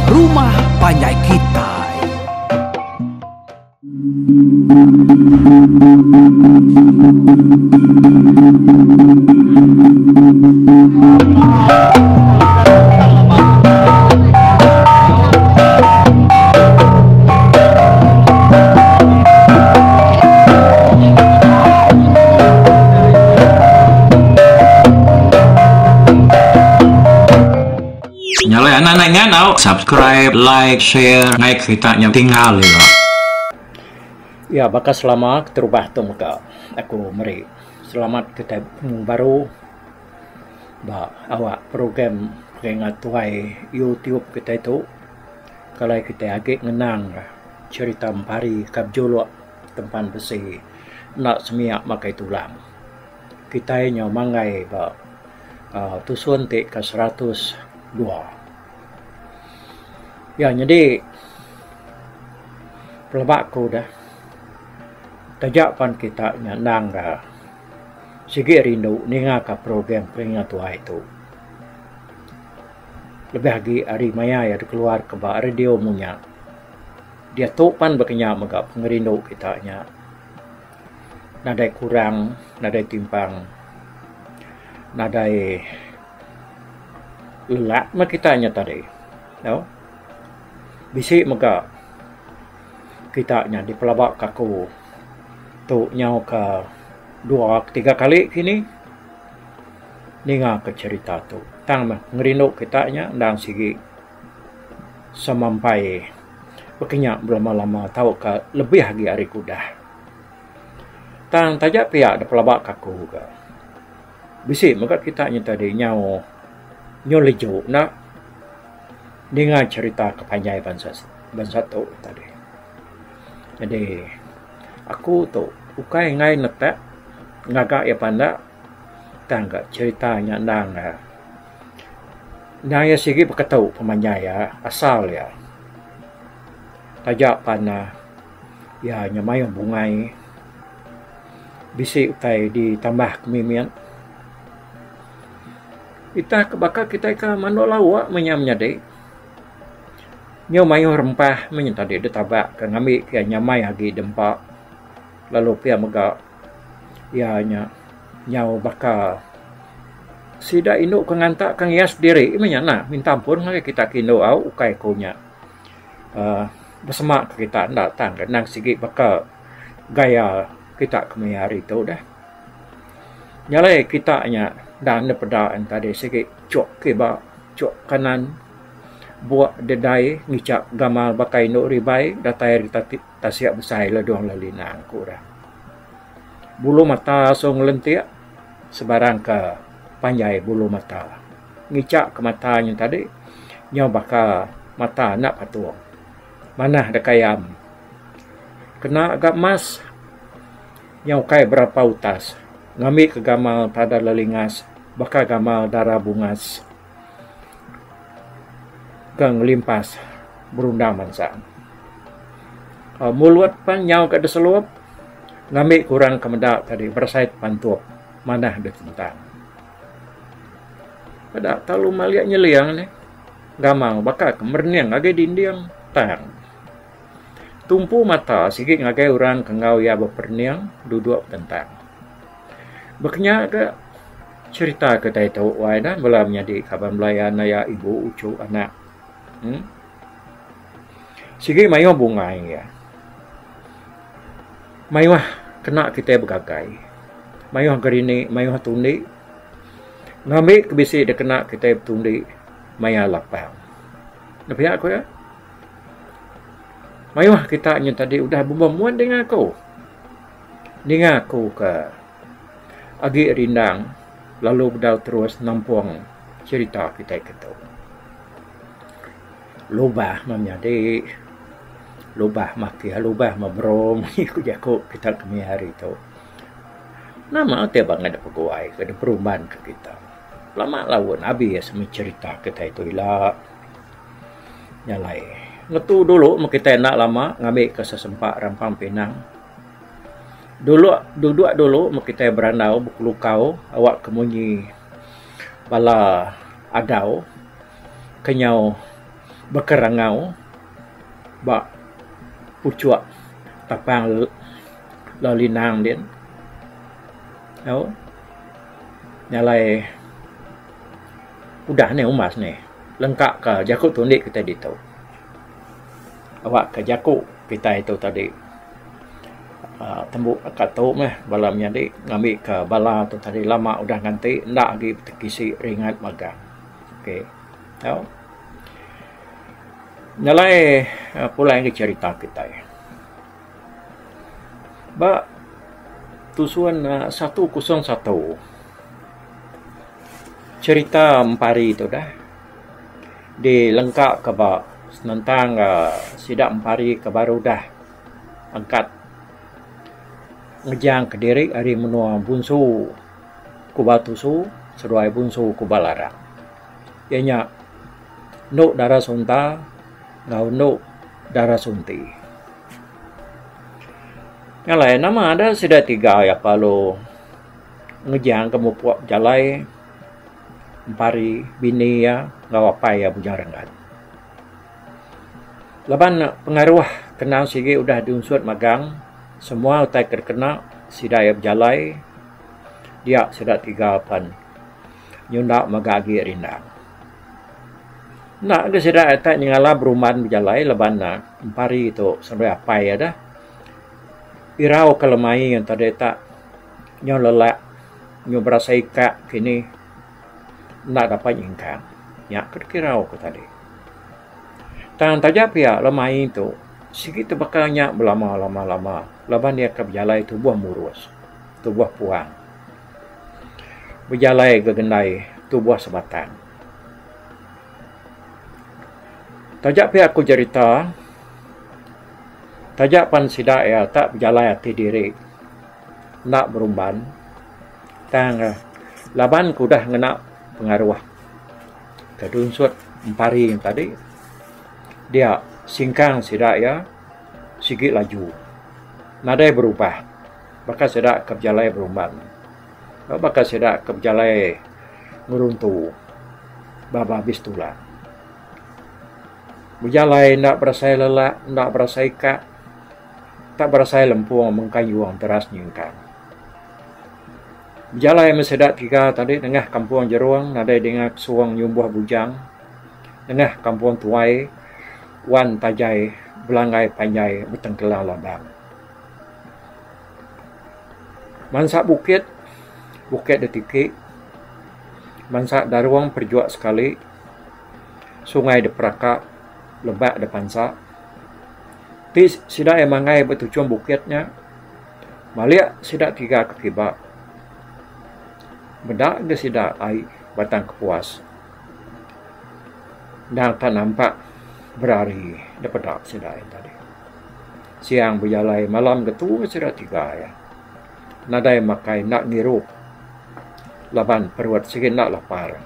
Rumah Panjai Kitai. Nya alai anak anak ngan au subscribe, like, share ngai kita nya tinggal ila. Ya baka selama keterubah tu mega aku meri selamat kitai betemu baru ba awak program Pengingat Tuai YouTube kitai tu kalai kitai agi ngenang cherita empari ka bejuluk tempan besi enda semia makai tulang. Kitai nyau manggai ba uhh tusun ti ke 102. Ya nyadi pelaba ku deh taja pan kita nya endang ga sigi rindu ninga ka program Pengingat Tuai tu. Lebih agi ari maya iya dikeluar ke ba radio munya. Diatu pan baka nya mega pengerindu kita nya nadai kurang nadai timpang nadai lelak meh kita nya tadi. Tau bisi mega kita nya dipelaba ka aku tu nyau ka dua tiga kali kini ninga ka cherita tu. Tang meh pengerindu kita nya endang sigi semampai baka nya belama-lama tauka lebih agi ari ke udah. Tang taja pia da pelaba ka aku ga bisi mega kita nya tadi nyau nyau leju enda ninga cherita ke panjai bansa bansa tu tadi. Jadi aku tu ukai enggai netak ngaga iya pandak tang ga cherita nya endang Endang iya sigi beketu pemanjai iya asal iya. Taja pan ne iya nya mayuh bungai bisi utai ditambah ke mimit. Itah ke baka kitai ke manuk lauk meh nya menyadi. Nyau mayuh rempah meh nya tadi ditabak ke ngambi ke iya nyamai agi dempa lalu pia mega iya nya nyau baka Sida indu ke nganta ke ngias diri meh nya nah minta ampun ngagai kita ke indu au ukai ku nya uhh besema ke kita enda tang endang sigi baka gaya kita ke maya hari tu deh. Nya alai kita nya da enda peda tadi sigi chok kiba chok kanan buk dedai ngicha gamal baka indu ribai datai ari tasik besai ledong lelinang ku orang. Bulu mata asu ngelentik. Sebarang ke panjai bulu mata. Ngicha ke mata nya tadi nyau baka mata enda patung. Manah deka ayam. Kena ga emas nyau ukai berapa utas ngambi ke gamal tada lelingas baka gamal dara bungas ke ngelimpas berundang mansang. Mulut pan nyau ga diselup. Ngambi ke orang ke meda tadi berasai tepantup manah ditentang. Peda tau malik nyeling neh gamal baka ke merening ngagai dinding tang. Tumpu mata sigi ngagai orang ke enggau iya beperening duduk betentang. Baka nya ga cherita kitai tu wai ne bala menyadi kaban belayan aya ibu uchu anak uhh sigi mayuh bungai iya. Mayuh kena kitai begagai. Mayuh gerinik, mayuh tundi. Ngambi ke bisi dikena kitai betundi maya lapang. Ne pia ku iya. Mayuh kita nyin tadi udah bemua dinga aku. Ninga aku ke agi rindang lalu bedau terus nampung cherita kitai ke tu. Lubah meh menyadi lubah makih lubah meh bro munyi ku jaku kita ke mih hari tu. Nama ti ba ngadup peguai ke diperumban ke kita. Lama laun abis meh cherita kitai tu ila. Nya alai ngetu dulu meh kitai enda lama ngambi ke sesempa rampang pinang. Dulu duduk dulu meh kitai berandau bekelukau awak ke munyi bala adau. Kenyau Bekerangau ba puchuk tapang lelinang din. Au nya alai udah nih umbas nih lengka ka jaku tundi kitai ditu. Awak ka jaku kitai tu tadi uhh tembu ka tu meh bala menyadi ngambi ka bala tu tadi lama udah nganti enda agi tekisi ringat magang. Okay. Tau. Nya alai pulai ngagai cherita kitai. Ba tusun 101 cherita Empari tu dah dilengka ka ba senentang sida Empari ke baru udah angkat ngejang kediri ari menua Bunsu Kuba Tusu seduai Bunsu Kuba Larang. Iya nya endu Dara Sunta enggau endu Dara Sunti. Alai nama da sida tiga iya lalu ngejang ke mupuk bejalai empari bini iya enggau apai iya Bujang Renggan. Laban pengaruh kenang sigi udah diunsut magang semua utai ke dikena sida iya bejalai dia sida tiga pen nyunda mega agi rindang. Enda ga sida ita nyengala berumban bejalai laban ne empari tu sampai apai iya dah. Irau ke lemai enta deh ita nyau lelak nyau berasai ikak kini enda dapat nyingkang. Nya ke dikirau ku tadi. Tang taja pia lemai tu sigi tebaka nya belama lama lama laban iya ke bejalai tubuh murus tubuh puang. Bejalai gegendai tubuh sebatang. Taja pia ku jerita, taja pan sida iya tak bejalai ati diri enda berumban tang laban ke udah ngena pengaruh ke dunsut empari nya tadi dia singkang sida iya sigi laju nadai berubah baka sida ke bejalai berumban. Baka sida ke bejalai ngeruntu ba babis tulang. Bejalai enda berasai lelak, enda berasai ikak, tak berasai lempung mengkayung teras nyingkang. Bejalai meh sida tiga tadi nengah kampung jerung nadai dinga kesuang nyumbuh bujang, nengah kampung tuai wan tajai belanggai panjai betengkelang labang. Bansa bukit, bukit da tiki, bansa darung perjuak sekali, sungai da peraka, lebak da pansa. Ti sida iya manggai ba tuchung bukit nya, malik sida tiga ke kiba. Meda ga sida ai Batang Kepuas. Endang tak nampak berari da peda sida iya tadi. Siang bejalai malam getu sida tiga iya. Nadai makai enda ngirup laban perut sigi enda lapar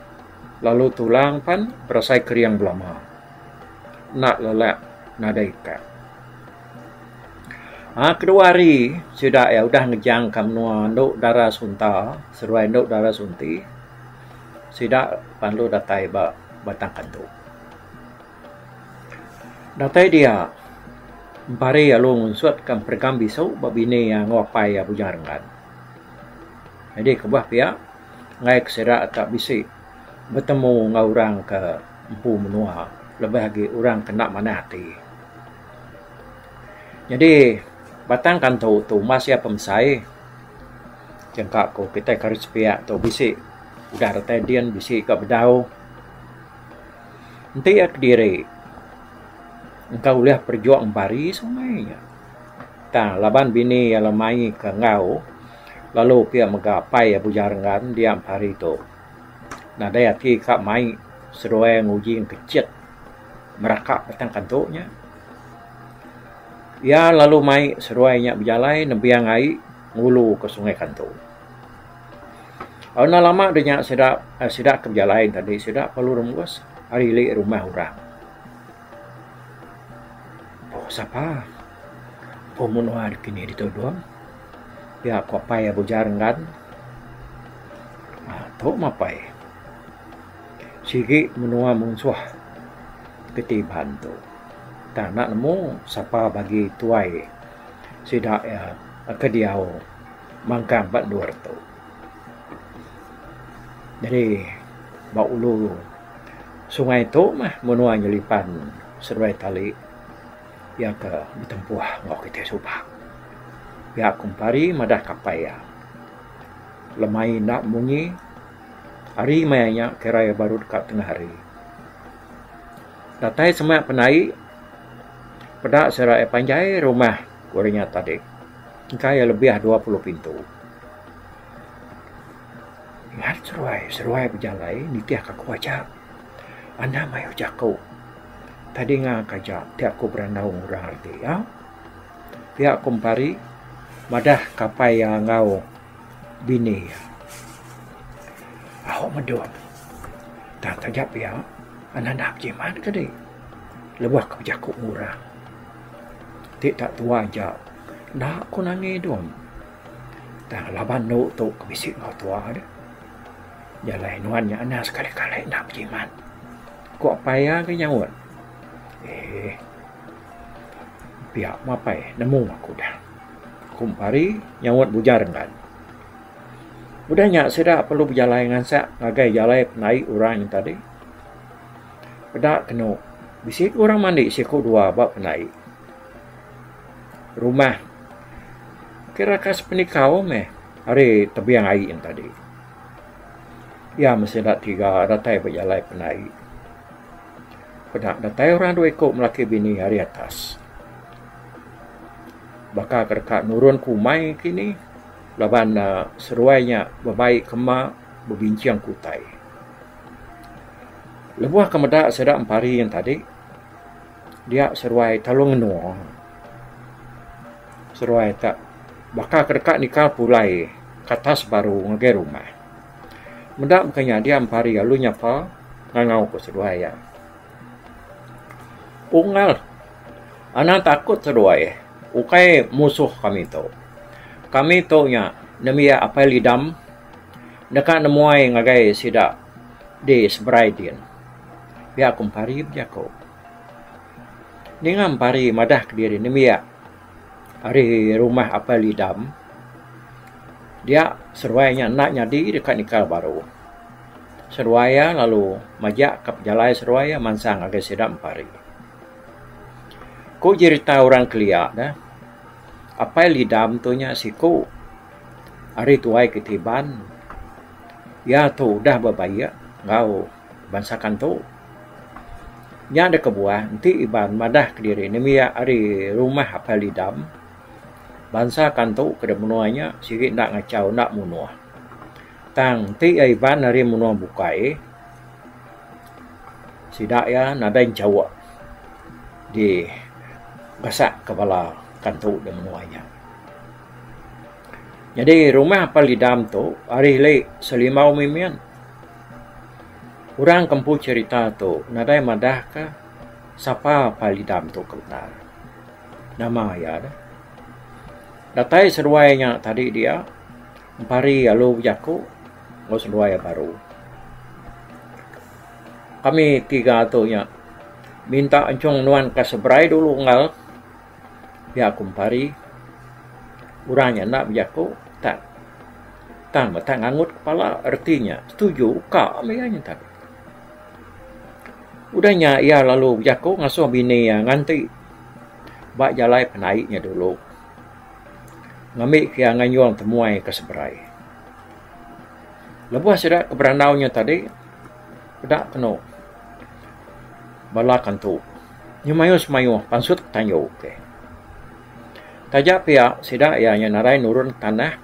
lalu tulang pan berasai kering belama enda lelak nadai ikak. Aaa kedua hari sida iya udah ngejang ka menua endo dara sunta seduai endo dara sunti sida perlu datai ba Batang Kantu. Datai dia, Empari lalu ngunsut ka peregam bisu ba bini iya enggau apai iya Bujang Renggan. Nyadi kebuah pia, enggai ke sida ka bisi betemu enggau orang ke empu menua lebih agi orang ke enda manah ati. Nyadi Batang Kantu tu umbas iya pemesai jangka ku kitai ke ari sepiak tu bisi udah datai din bisi ka bedau. Enti iya kediri engka ulih perejuk empari sungai nya. Tang laban bini iya lemai ke enggau lalu pia mega apai iya Bujang Renggan dia empari tu nadai ati ka mai seduai nguji ngkechit meraka batang kantu nya. Iya lalu mai seduai nya bejalai nebing ai ngulu ke sungai kantu. Enda lama da nya sida sida ke bejalai tadi sida perlu rembus ari ili rumah orang. Oh sapa pun menua dikini ditu dong pia ku apai Abu Jar Enggan. Aaa tu meh apai sigi menua munsuh. Keti Iban tu. Tang enda nemu sapa bagi tuai sida iya ke diau mangkang ba endur tu. Nyadi ba ulu sungai tu mah menua nyelipan seduai tali iya ke betempuh enggau kitai suba. Pia ku Empari madah ka apai iya. Lemai enda munyi hari maya nya kira iya baru deka tengah hari. Datai semak penai peda sida iya panjai rumah ku orang nya tadi engka iya lebih 20 pintu. Ingat seruai, seruai bejalai nitih ka aku aja. Anang mayuh jaku. Tadi nga ka aja ti aku berandau orang reti iya. Pia ku Empari madah ka apai iya enggau bini iya. Au medung. Tang taja pia anang enda bejimat ka dih. Lebuh ka bejaku ngurang. Ti tak tua aja enda ku nangi dum. Tang laban enu tu ke bisi enggau tua deh. Jalai nuan nya anang sekali-kali enda bejimat. Ku apai iya ke nyaut. Eeh. Pia mu apai nemu aku dah. Ku Empari nyaut Bujang Renggan. Udah nya sida perlu bejalai ngansak ngagai jalai penai orang nya tadi. Peda kenu bisi orang mandi siku dua ba penai. Rumah kira ka sepenikau meh ari tebing ai yen tadi. Iya meh sida tiga datai ba jalai pendai. Peda datai orang dua iku melaki bini ari atas. Baka ke deka nurun ke umai kini laban ne seruai nya bebai ke ema bebinching ke utai. Lebuh ke meda sida empari yen tadi Dia seruai telu ngenung. Seruai te baka ke deka nikal pulai ke atas baru ngagai rumah. Meda meka nya dia empari lalu nyapa ngangau ku seduai iya. Unggal anang takut seduai ukai musuh kami tu. Kami tu nya nembiak Apai Lidam deka nemuai ngagai sida di seberai din. Pia ku Empari bejaku. Ninga Empari madah kediri nembiak ari rumah Apai Lidam dia seduai nya enda nyadi deka nikal baru. Seduai iya lalu majak ka pejalai seduai iya mansang ngagai sida Empari. Ku jerita orang kelia ne Apai Lidam tu nya siku ari tuai kitai Iban. Iya tu udah bebaik enggau bansa kantu. Nya da kebuah enti Iban madah kediri nembiak ari rumah Apai Lidam, bansa kantu ke da menua nya sigi enda ngachau enda munuh. Tang enti iya Iban ari menua bukai, sida iya nadai enchauk di gasak ke bala kantu da menua nya. Nyadi rumah Apai Lidam tu ari ili Selimbau Mimin. Orang ke empu cherita tu nadai madahka sapa Apai Lidam tu ke bendar. Nama iya deh. Datai seduai nya tadi dia, Empari lalu bejaku enggau seduai iya baru. Kami tiga tu nya minta enchung nuan ka seberai dulu enggau Pia ku Empari, orang nya enda bejaku tak tang ba tak ngangut kepala reti nya setuju ka meh iya nyentap. Udah nya iya lalu bejaku ngasuh bini iya nganti ba jalai penai nya dulu ngambi ke iya nganjung temuai ke seberai. Lebuh sida ke berandau nya tadi peda kenu bala kantu. Nya mayuh semayuh pansut ke tanju ke. Taja pia sida iya nya narai nurun ke tanah.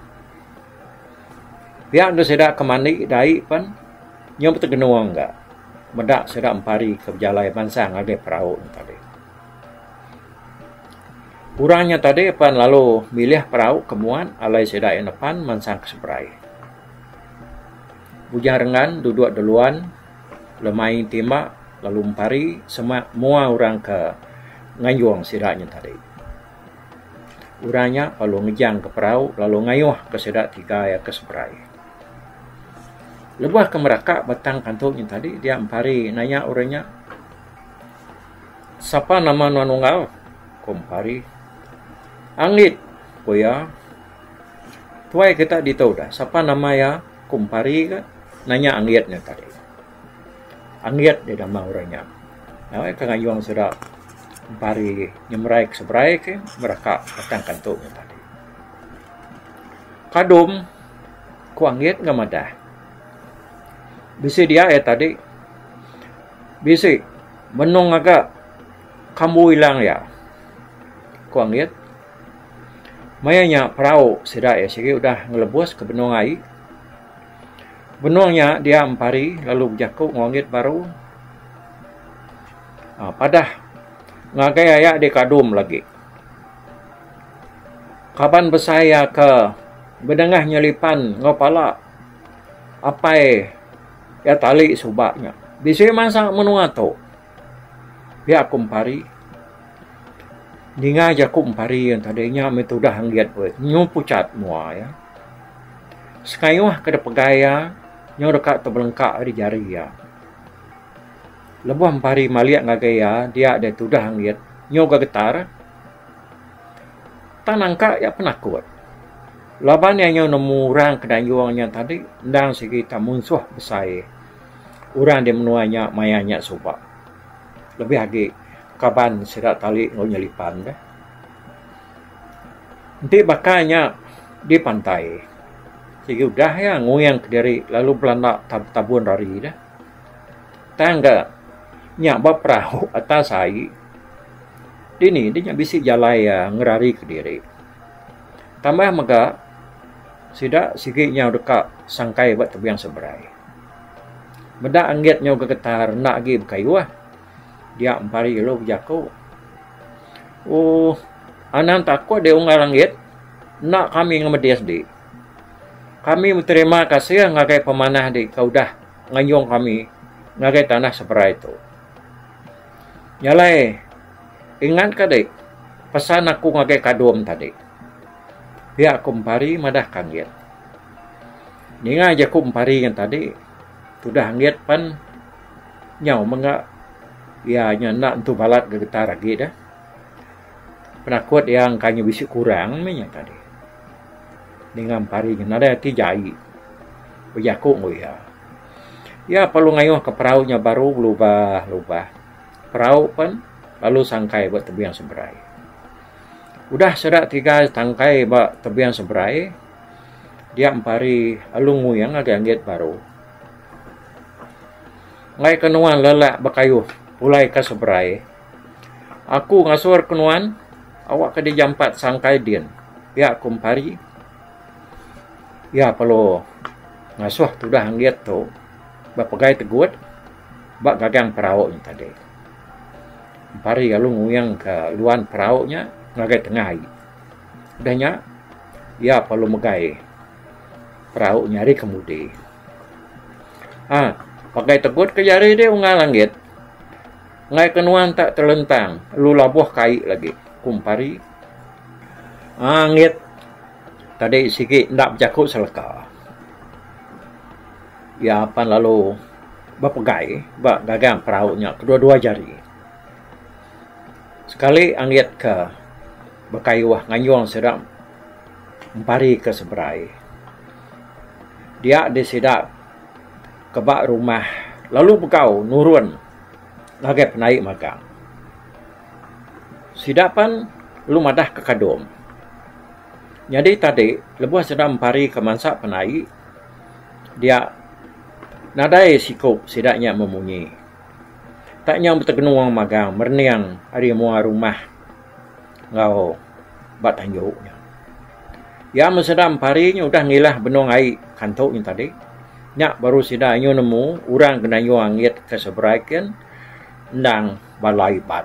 Pia enda sida ke mandi dai pen nyau betegenung ga meda sida empari ke bejalai mansang ngagai perau ne tadi. Orang nya tadi pen lalu milih perau ke muat alai sida iya nepan mansang ke seberai. Bujang Rengan duduk duluan. Lemai timba lalu empari semak mua orang ke nganjung sida nya tadi. Orang nya lalu ngejang ke perau lalu ngayuh ke sida tiga iya ke seberai. Lebuh ke meraka batang kantu nya tadi dia empari nanya orang nya. Sapa nama nuan unggal? Ku Empari. Anggit, ku iya. Tuai kita ditu dah. Sapa nama iya? Ku Empari ga nanya Anggit nya tadi. Anggit deh nama orang nya. Nyau ke ngayung sida Empari nyemerai ke seberai ke meraka batang kantu nya tadi. Kadum, ku Anggit ga madah. Bisi dia iya tadi. Bisi benung ngaga kambu ilang iya, ku Anggit. Maya nya perau sida iya sigi udah ngelebus ke benung ai. Benung nya dia empari lalu bejaku enggau Anggit baru. Aaa padah ngagai aya di Kadum lagi. Kaban besai iya ke bedengah nyelipan enggau pala apai iya tali suba nya. Bisi mansa menua tu. Pia ku Empari. Ninga jaku Empari yen tadi nya meh tudah Anggit nyu puchat mua iya. Sekayuh ke dipegai iya nyu deka tebelengka ari jari iya. Lebuh Empari malik ngagai iya dia deh tudah Anggit nyu gegetar. Tang nangka iya penakut. Laban iya nyau nemu orang ke danjung nya tadi endang sigi tak munsuh besai orang di menua nya maya nya suba. Lebih agi kaban sida tali enggau nyelipan deh. Enti baka nya di pantai sigi udah iya nguing kediri lalu belanda tabun rari deh. Tang ga nya ba perau atas ai dini deh nya bisi jalai iya ngerari kediri. Tambah mega, sida sigi nyau deka sangkai ba tebing seberai. Meda anggit nyau gegetar enda agi bekayuh, dia empari lalu bejaku, Ooh, anang takut deh unggal anggit, enda kami ngemedis di. Kami beterima kasih ngagai pemanah di ke udah nganjung kami ngagai tanah seberai tu. Nya alai, ingatka dek pesan aku ngagai Kadum tadi. Pia ku Empari madah ka Anggit. Ninga jaku Empari ngan tadi, tudah Anggit pan nyau mega iya nya enda entu balat gegetar agi deh. Penakut iya engka nya bisi kurang meh nya tadi. Ninga Empari nya nadai ati jai bejaku enggau iya. Iya perlu ngayuh ke perau nya baru belubah-lubah. Perau pen lalu sangkai ba tebing seberai. Udah sida tiga tangkai ba tebing seberai, dia empari lalu nguyang ngagai anggit baru. Enggai ke nuan lelak bekayuh pulai ke seberai. Aku ngasur ke nuan awak ke dijampat sangkai din, pia ku empari. Iya perlu ngasuh tudah anggit tu bepegai tegut ba gagang perau nya tadi. Empari lalu nguyang ka luan perau nya ngagai tengah ai. Udah nya iya perlu megai perau nya ari kemudi. Aa pegai tegut ke jari deh unggal anggit. Enggai ke nuan tak telentang lalu labuh ke ai lagi, ku Empari. Aa anggit tadi sigi enda bejaku seleka. Iya pan lalu bepegai ba gagang perau nya kedua-dua jari. Sekali anggit ke bekayuh nganjung sida empari ke seberai. Dia di sida ke ba rumah lalu begau nurun ngagai penai magang. Sida pan lalu madah ke Kadom. Nyadi tadi lebuh sida empari ke mansa penai dia nadai siku sida nya memunyi. Tak nyau betegenung magang merening ari mua rumah enggau ba tanju nya. Iya meh sida empari nya udah ngilah benung ai kantu nya tadi. Nya baru sida anyu nemu orang ke nayung anggit ke seberai kin endang bala Iban.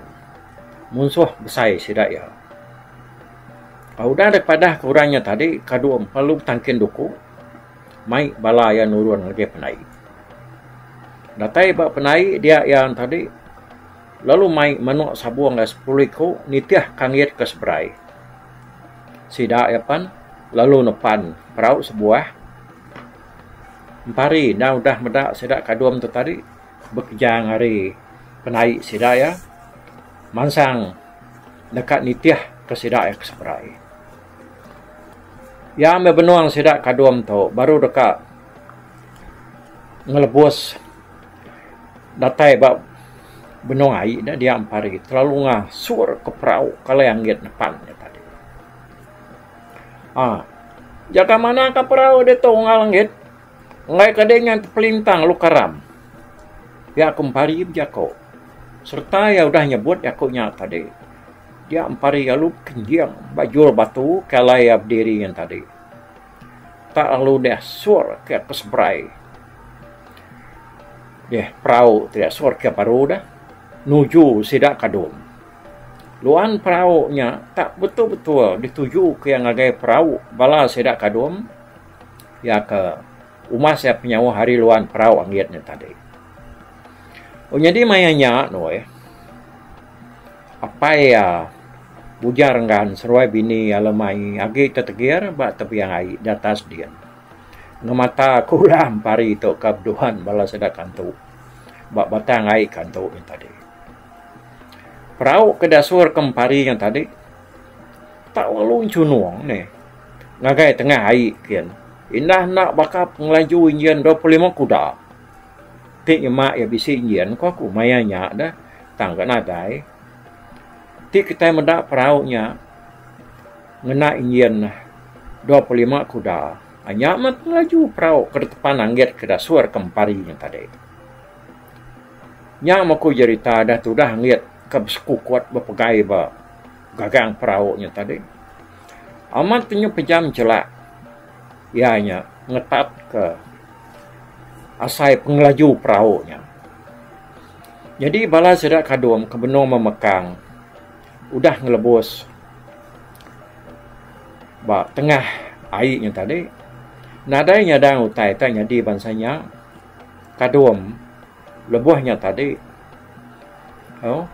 Munsuh besai sida iya. Udah dek padah ke orang nya tadi kadu lalu betangkin duku mai bala iya nurun ngagai penai. Datai ba penai dia iya tadi lalu mai manok sabung iya sepuluh iku nitih kanggit ke seberai. Sida iya pan lalu nepan perau sebuah empari enda udah meda sida kadum tu tadi bekejang ari penai sida iya. Mansang deka nitih ke sida iya ke seberai. Iya meh benung sida kadum tu baru deka ngelebus datai ba benung ai ne dia empari terlalu ngasur ke perau kalai anggit nepan nya tadi. Aa jaga manah ka perau ditu unggal anggit enggai ka deh nya tepelintang lalu karam. Pia ku empari bejako sereta iya udah nyebut jaku nya tadi dia empari lalu bekenjing ba jul batu ke alai iya bediri ngan tadi. Tak lalu deh sur ke seberai deh perau ti sur ke baru deh nuju sida kadum. Luan perau nya tak betul-betul dituju ke ngagai perau bala sida kadum iya ke umas iya penyauh ari luan perau anggit nya tadi. Nyadi maya nya noi Apai iya Bujang Renggan seruai bini iya lemai agi tetegir ba tebiang ai di atas din. Ngemata ke ulah empari tu ka beduan bala sida kantu ba batang ai kantu nya tadi. Perau ke diasur ke empari nya tadi tau lalu enchunung neh ngagai tengah ai kin indah enda baka pengelaju enjin 25 kuda. Ti nyema iya bisi enjin ko aku maya nya deh tang ga nadai. Ti kitai meda perau nya ngena enjin 25 kuda nya meh pengelaju perau ke ditepan anggit ke dasur ke empari nya tadi. Nya meh ku jerita deh tudah anggit ke besekukut bepegai ba gagang perau nya tadi. Amat ke nyau pejam chelak iya nya ngetat ke asai pengelaju perau nya. Nyadi bala sida kadung ke benung memekang udah ngelebus ba tengah ai nya tadi nadai nyadang utai tai nyadi bansa nya kadung lebuh nya tadi au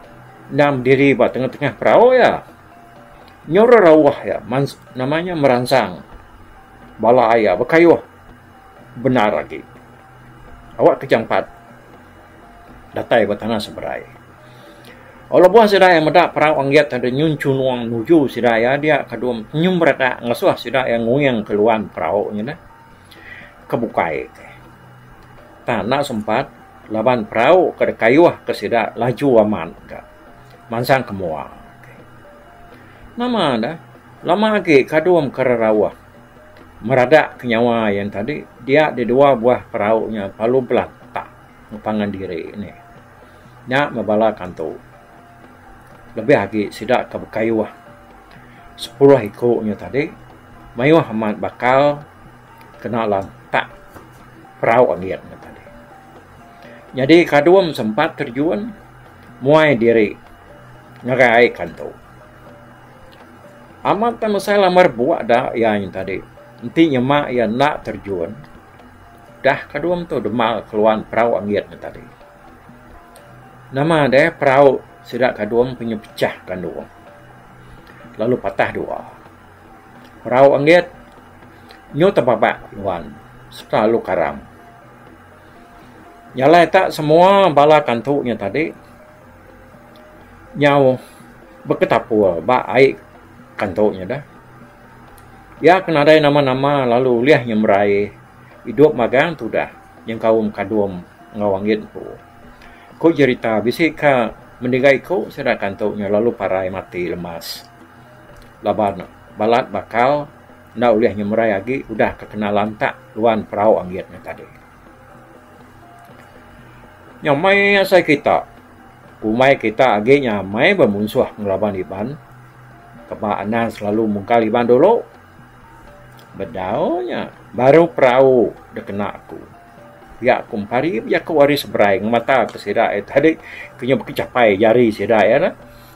endang bediri ba tengah-tengah perau iya. Nyau rerauh iya nama nya meransang bala iya bekayuh. Bendar agi. Awak ke jampat datai ba tanah seberai. Lebuh sida iya meda perau anggit ti nyun chunung nuju sida iya dia kadum nyum redak ngasuh sida iya nguing ke luan perau nya neh ke bukai. Tang enda sempat laban perau ke dikayuh ke sida laju amat ga mansang ke mua. Nama dah lama agi kadum ke rerauh. Meradak ke nyawa iya tadi dia dedua buah perau nya lalu belatak pangan diri nih. Nya meh bala kantu. Lebih agi sida ke bekayuh sepuluh iku nya tadi mayuh amat bakal kena lantak perau anggit nya tadi. Nyadi kadum sempat terjun muai diri ngagai ai kantu. Amat tah mesai lambar buk da iya nya tadi. Enti nyema iya enda terjun dah kadum tu demal keluan perau anggit nya tadi. Nama deh perau sida kadum penyu pecah kandung lalu patah dua. Perau anggit nyu tebabak luan sereta lalu karam. Nya alai tak semua bala kantu nya tadi. Nyau beketapur ba ai kantu nya dah. Iya ke nadai nama-nama lalu ulih nyemerai idup magang tudah nyengkaum kadum enggau anggit empu. Ku jerita bisi ka mendiga iku sida kantu nya lalu parai mati lemas laban balat bakal enda ulih nyemerai agi udah ke kena lantak luan perau anggit nya tadi. Nyamai asai kita. Kumbai kita agi nyamai bemunsuh ngelaban Iban. Keba anang selalu mungkal Iban dulu. Bedau nya baru perau dikena aku. Pia ku empari bejaku ari seberai ngemata ke sida iya tadi ke nyau bekejapai jari sida iya ne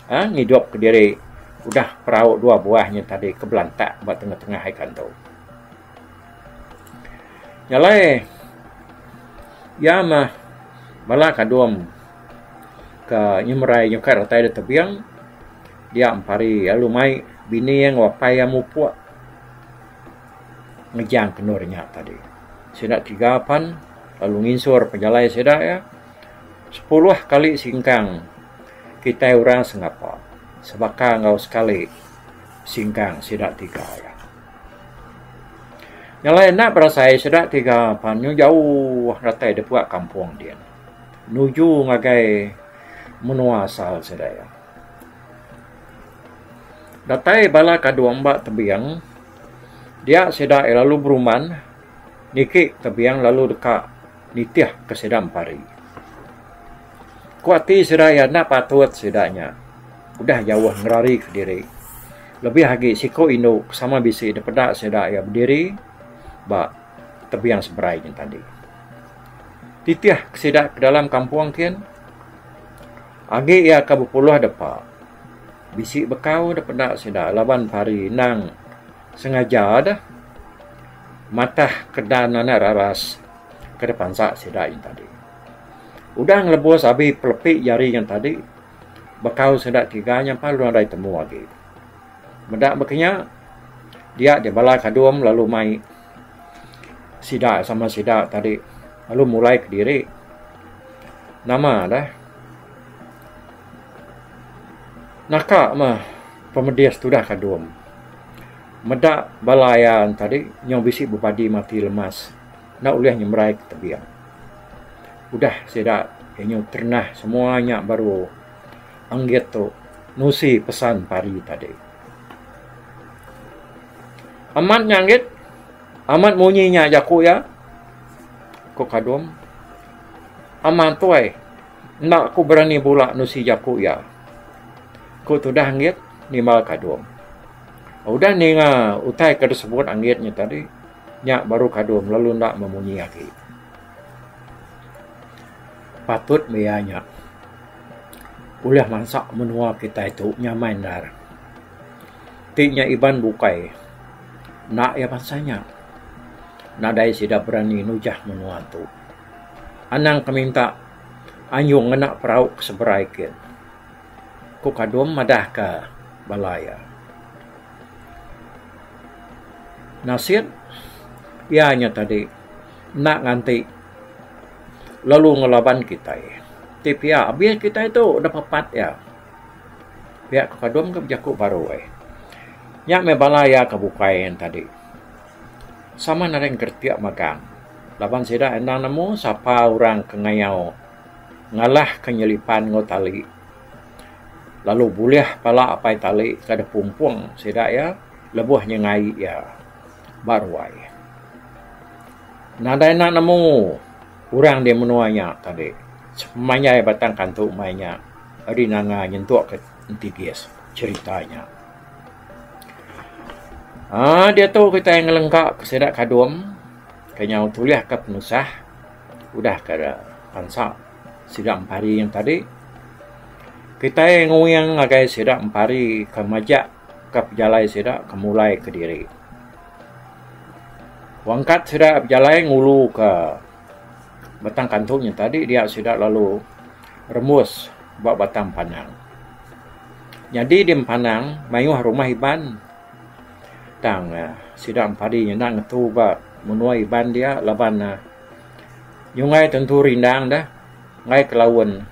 uhh ngidup kediri udah perau dua buah nya tadi ke belantak ba tengah-tengah ai kantu. Nya alai iya mah bala kadung ke nyemerai nyukat retai da tebing dia empari lalu mai bini iya enggau apai iya mupuk ngejang ke endur nya tadi. Sida tiga pan lalu nginsur pejalai sida iya sepuluh kali singkang. Kitai orang sengapa sebaka enggau sekali singkang sida tiga iya. Nya alai enda berasai sida tiga pan nyu jauh datai depuak kampung din nuju ngagai menua asal sida iya. Datai bala kadung ba tebing dia sida iya lalu berumban niki tebing lalu deka nitih ke sida empari. Ku ati sida iya enda patut sida nya udah jauh ngerari kediri. Lebih agi siku indu ke sama bisi dipeda sida iya bediri ba tebing seberai nya tadi. Titih ke sida ke dalam kampung kin agi iya ke bepuluh depa bisi bekau dipeda sida laban pari endang sengaja deh matah kedan anak raras ke dipansa sida nya tadi. Udah ngelebus abi pelepi jari nya tadi, bekau sida tiga nya pan lalu nadai temu agi. Meda baka nya, dia deh bala kadung lalu mai sida sama sida tadi lalu mulai kediri. Nama deh naka meh pemedis tudah kadung. Meda bala iya tadi nyau bisi bebadi mati lemas. Enda ulih nyemerai ke tebing. Udah sida inyu terenah semua nya baru Anggit tu nusi pesan pari tadi. Amat nya Anggit, amat munyi nya jaku iya, ku Kadum. Amat tuai, enda ku berani bula nusi jaku iya, ku tudah Anggit nimbal Kadum. Udah ninga utai ke disebut Anggit nya tadi, Nya baru kadung lalu enda memunyi agi. Patut maya nya ulih mansa menua kitai tu nyamai endar. Ti nya iban bukai enda iya bansa nya. Nadai sida berani nujah menua tu. Anang ke minta anjung ngena perau ke seberai kin. Ku Kadum madahka bala iya. Nasit iya nya tadi enda nganti lalu ngelaban kitai. Ti pia abis kitai tu da pepat iya. Pia ku Kadum ke bejaku baru ai. Nya meh bala iya ke bukai ne tadi. Sama nadai ngeretik magang laban sida endang nemu sapa orang ke ngayau ngalah ke nyelipan enggau tali lalu bulih pala apai tali ke deh pumpung sida iya lebuh nyengai iya ba ruai. Nadai enda nemu orang di menua nya tadi sepemanjai batang kantu mai nya ari nanga nyentuk ke entigis cherita nya. Aaa diatu kitai ngelengka ke sida kadung ke nyau tulih ka penusah. Udah ke pansa sida empari nya tadi, kitai nguing ngagai sida empari ke majak ka pejalai sida ke mulai kediri. Wangkat sida bejalai ngulu ka Batang Kantu nya tadi dia sida lalu rembus ba Batang Panang. Nyadi di Empanang mayuh rumah Iban. Tang sida empadi nya enda ngetu ba menua Iban dia laban ne nyunggai tentu rindang deh enggai ke laun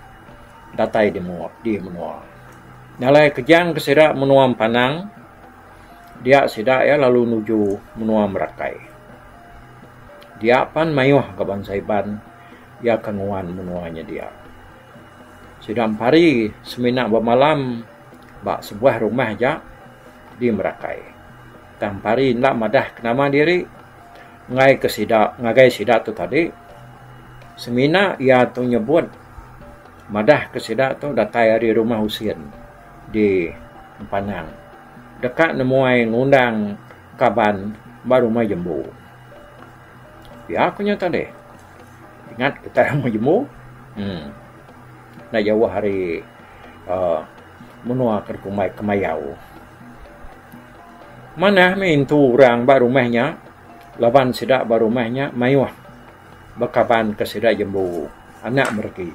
datai di di menua. Nya alai kejang ke sida menua Empanang dia sida iya lalu nuju menua Merakai. Dia pan mayuh ga bansa Iban iya ke nguan menua nya dia. Sida empari semina bemalam ba sebuah rumah aja di Merakai. Tang Pari enda madah ke nama diri enggai ke sida ngagai sida tu tadi semina iya tu nyebut madah ke sida tu datai ari rumah Usin di Empanang deka nemuai ngundang kaban ba rumah Jembu. Pia ku nya tadi. Ingat kitai rumah Jembu uhh enda jauh ari uhh menua ke dikumbai Kemayau. Manah meh intu orang ba rumah nya laban sida ba rumah nya mayuh bekaban ke sida jembu anak meregi.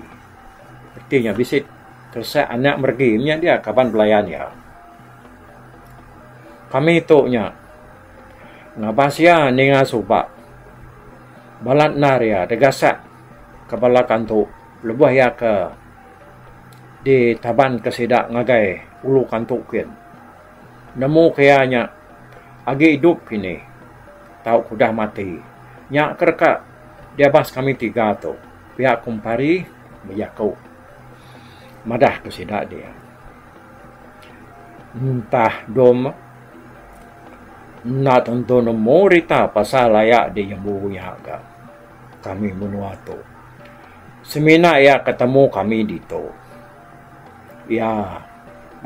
Reti nya bisi teresak anak meregi nya dia kaban belayan iya. Kami tu nya ngabas iya ninga suba balat endar iya degasak ke bala kantu lebuh iya ke. Ditabanka sida ngagai Ulu Kantu kin. Nemu ke iya nya agi idup kini tauka udah mati. Nya ke deka diabas kami tiga tu, pia ku Empari bejaku madahka sida dia. Entah dom enda tentu nemu rita pasal aya di Jambu nya ga kami menua tu. Semina iya ke temu kami ditu. Iya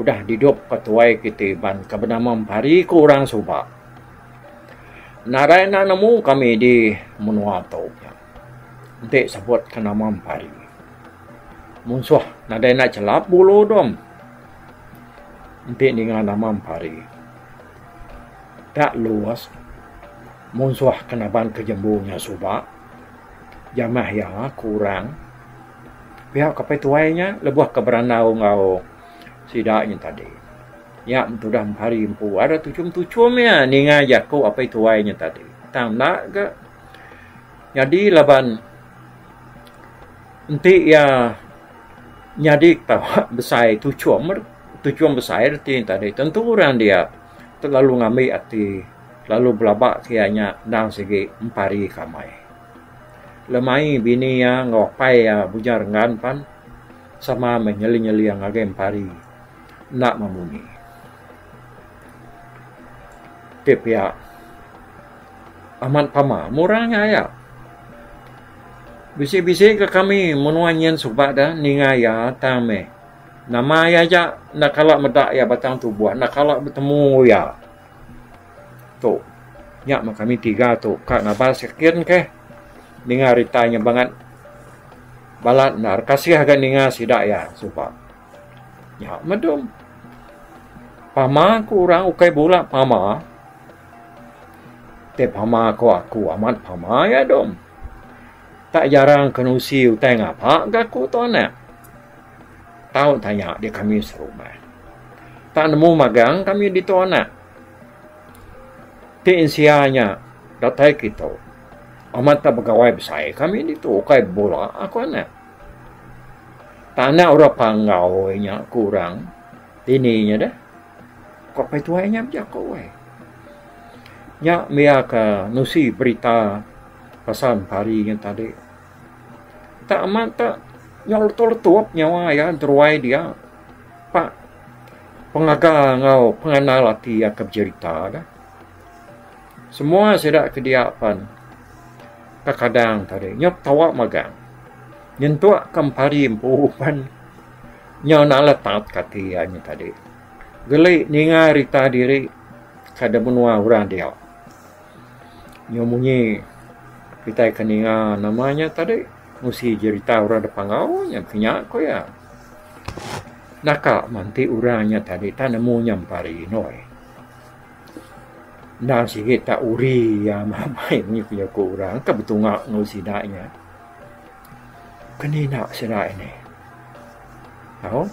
udah didupka tuai kiti Iban ke benama Empari ku orang suba. Nadai enda nemu kami di menua tu nya. Enti sebut ke nama Empari. Munsuh nadai enda chelap bulu dom. Enti ninga nama Empari. Tak lus munsuh ke naban ke jembu nya suba. Jamah iya ku orang. Pia ke apai tuai nya lebuh ke berandau enggau sida nya tadi. Nya tudah Empari empu ada tuchum-tuchum iya ninga jaku apai tuai nya tadi. Tang enda ga nyadi laban enti iya nyadi ketawa besai tuchum tuchum besai reti nya tadi tentu orang dia lalu ngambi ati lalu belaba ke iya nya endang sigi Empari kamai. Lemai bini iya enggau apai iya Bujang Renggan pan sama meh nyeling-nyeling ngagai Empari enda memunyi. Ti pia amat pama murah nya aya. Bisi-bisi ga kami menua nyin suba da ninga iya tang meh nama iya aja enda kala meda iya batang tubuh enda kala betemu enggau iya. Tu. Nya meh kami tiga tu ka ngabas yakin keh ninga rita nya bangat balat endar kasih ga ninga sida iya suba. Nya meh dom. Pama ku orang ukai bula pama. Ti pama ko aku amat pama iya dom. Tak jarang kenusi utai ngapa ga aku tu anak. Tau tanya di kami serumah. Tak nemu magang kami ditu anak. Ti ensia nya datai kitu amat tak begawai besai kami ditu ukai bebula aku anak. Tak anak orang panggau nya ku orang dini nya deh. Ku apai tuai nya bejaku ai. Nya mia ke nusi berita pasal empari nya tadi. Tak amat tak nyau letup-letup nyawa iya teruai dia pak pengaga enggau pengandal ati iya ke bejerita dah. Semua sida ke dia pan kekadang tadi nyau ketawa magang nyentuk ke empari empu pan nyau enda letat ke ati iya nya tadi. Geli ninga rita diri ke da menua orang dia. Nyau munyi kitai ke ninga nama nya tadi musi jerita orang da panggau nya kinya ku iya. Naka meh enti orang nya tadi tak nemu nya empari indoi. Endang sigi tak uri iya amai munyi ku jaku orang ke betunga enggau sida nya. Ke ni enda sida ini. Tau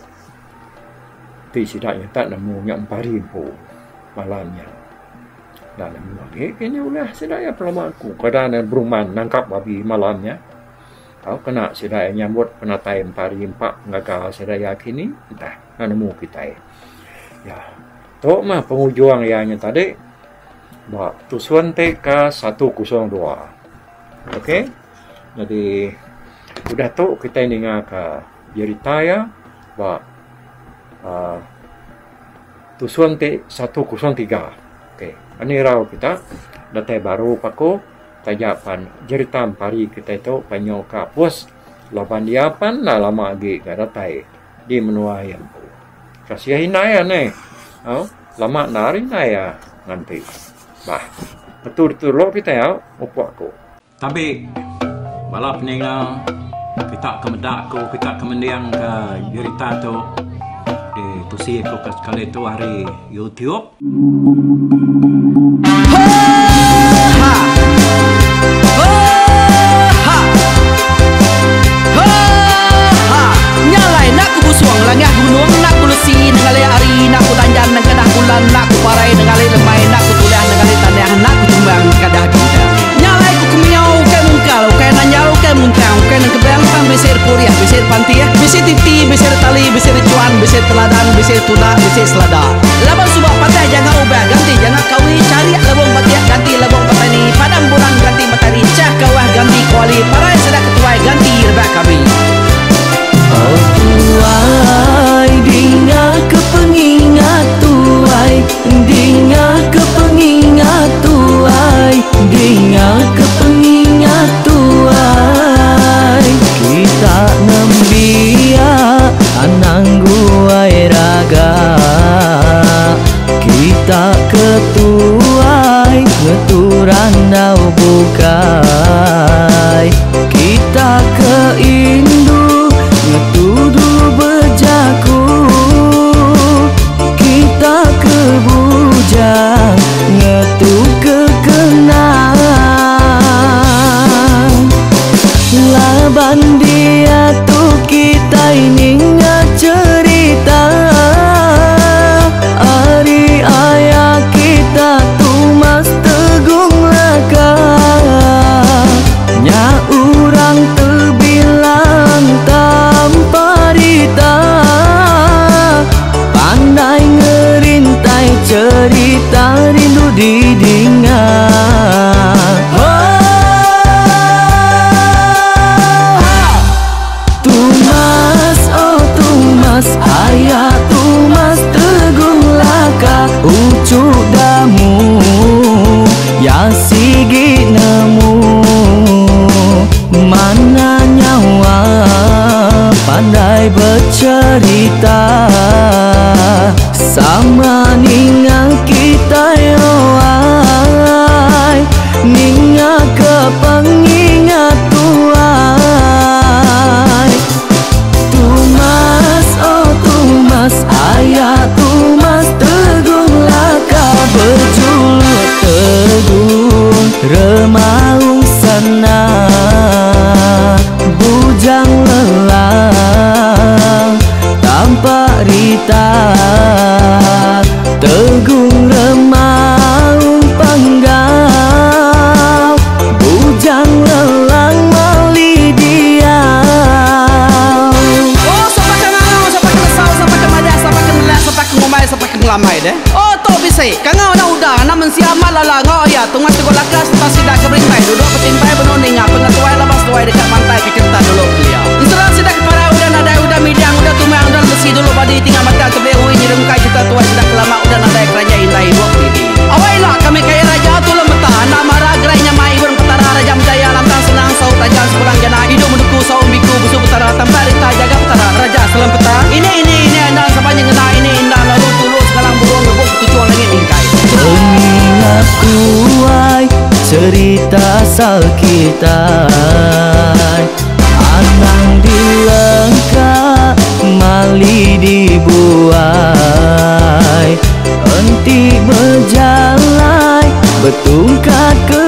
ti sida nya tak nemu nya empari empu malam nya. Enda nemu agi ke nya ulah sida iya pelama aku kada ne beruman nangkap babi malam nya. Tau kena sida iya nyambut penatai empari empa ngaga sida iya kini entah enda nemu kitai. Ya tu mah pengujung iya nya tadi ba tusun ti ke 102. Okey jadi udah tu kitai ninga ka jerita iya ba uhh tusun ti 103. Okey ani irau kita datai baru paku. Taja pan jerita empari kitai tu panyu ka apus laban iya pan enda lama agi ga datai di menua iya empu. Kasih indai iya neh. Au lama enda ari indai iya nganti. Bah betu ditu dulu kitai au mupuk aku. Tabi bala peninga kita ke meda aku kita ke mending ka jerita tu di tusi aku ke sekali tu ari YouTube. Bisi titi, bisi ari tali, bisi ari chuan, bisi ari teladan, bisi ari tunda, bisi selada. Laban suba pantai janga ubah ganti janga kawi, charik lebong batik ganti lebong petani, padam bulan ganti matari, chah kawah ganti kuali, parai sida ketuai ganti rebak kami. Oh tuai dinga ke pengingat tuai dinga ke pengingat tuai dinga ke pengingat tuai kita nembiak anang guai raga kita ke tuai ngetu randau bukai kita ke indu ngetu dulu bejaku kita ke bujang ngetu ke kenang laban diatu kitai ninga cherita ari aya kita Tumas Tegung Laka nya orang tebilang tanpa rita pandai ngerintai cherita rindu didinga. Tumas, oh Tumas, ayah Tumas Tegung Laka ucu damu ya sigi nemu mana nyawa pandai bercerita sama ninga kita ai ninga ke pengingat tuai Tumas, oh Tumas, ayah Tumas Tegung Laka berjuluk Tegung Remaung sana bujang lelang tanpa rita Tegung Remaung Panggau bujang lelang mali diau. Oh, sapa ke ngangau, sapa ke nesau, sapa ke madah, sapa ke nelak, sapa ke ngumbai, sapa ke ngelamai deh. Oh, tu bisi. Kangau anak uda, anak mensia amat lala ngau iya tunga teguh laka serta sida ke berintai duduk betimpai benung ninga pengetuai laban seduai deka mantai ke cherita dulu kelia. Ensera sida ke parai udah nadai udah midang udah tumang udah lemesi dulu badi tinggal matang tebeli ui nyerungkai cherita tuai sida ke lama udah nadai keranjai indai ibuk didi. Awai ila kami kaya raja tulung meta enda mara gerai nyamai ibun petara raja menjaya lantang senang saut tajam sepulang jana idup menuku saum biku busu petara tampak rita jaga petara raja selam peta ini ini ini endang sapa nyengena ini indah lalu tulu sekalang burung rebuk betuchung langit mingkai. Pengingat tuai cerita asal kitai anang dilengka mali dibuai enti bejalai betungkat ke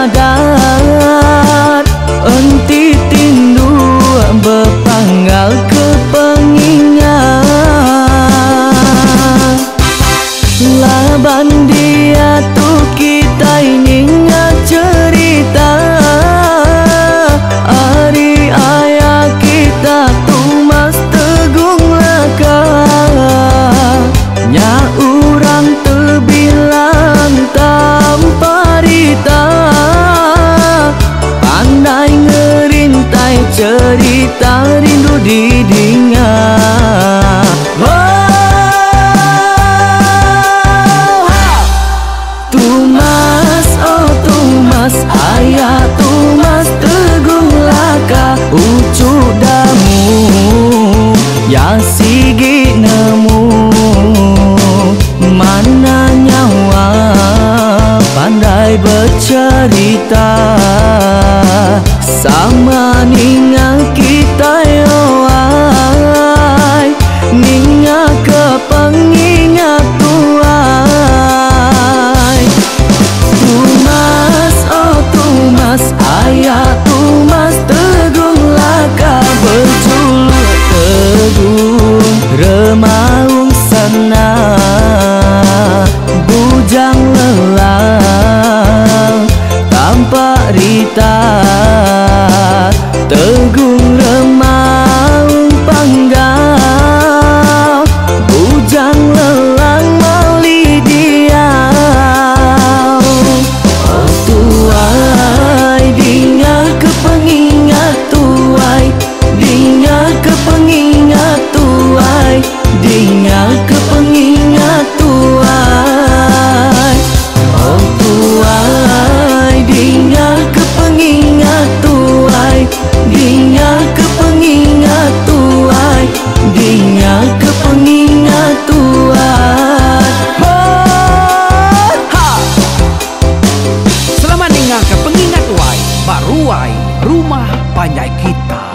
adat enti tindu bepanggal ke pengingat laban diatu kitai ninga cherita ari aya kita Tumas Tegung Laka nya orang tebilang tanpa rita pandai ngerintai cherita rindu didinga. Oh, Tumas, oh Tumas, ayah Tumas Tegung Laka ucu damu ya sigi nemu mana nyawa pandai bercerita sama ninga kita ai ninga ke pengingat tuai Tumas, oh Tumas, ayah Tumas Tegung Laka berjuluk Tegung Remaung. Rumah panjai kita.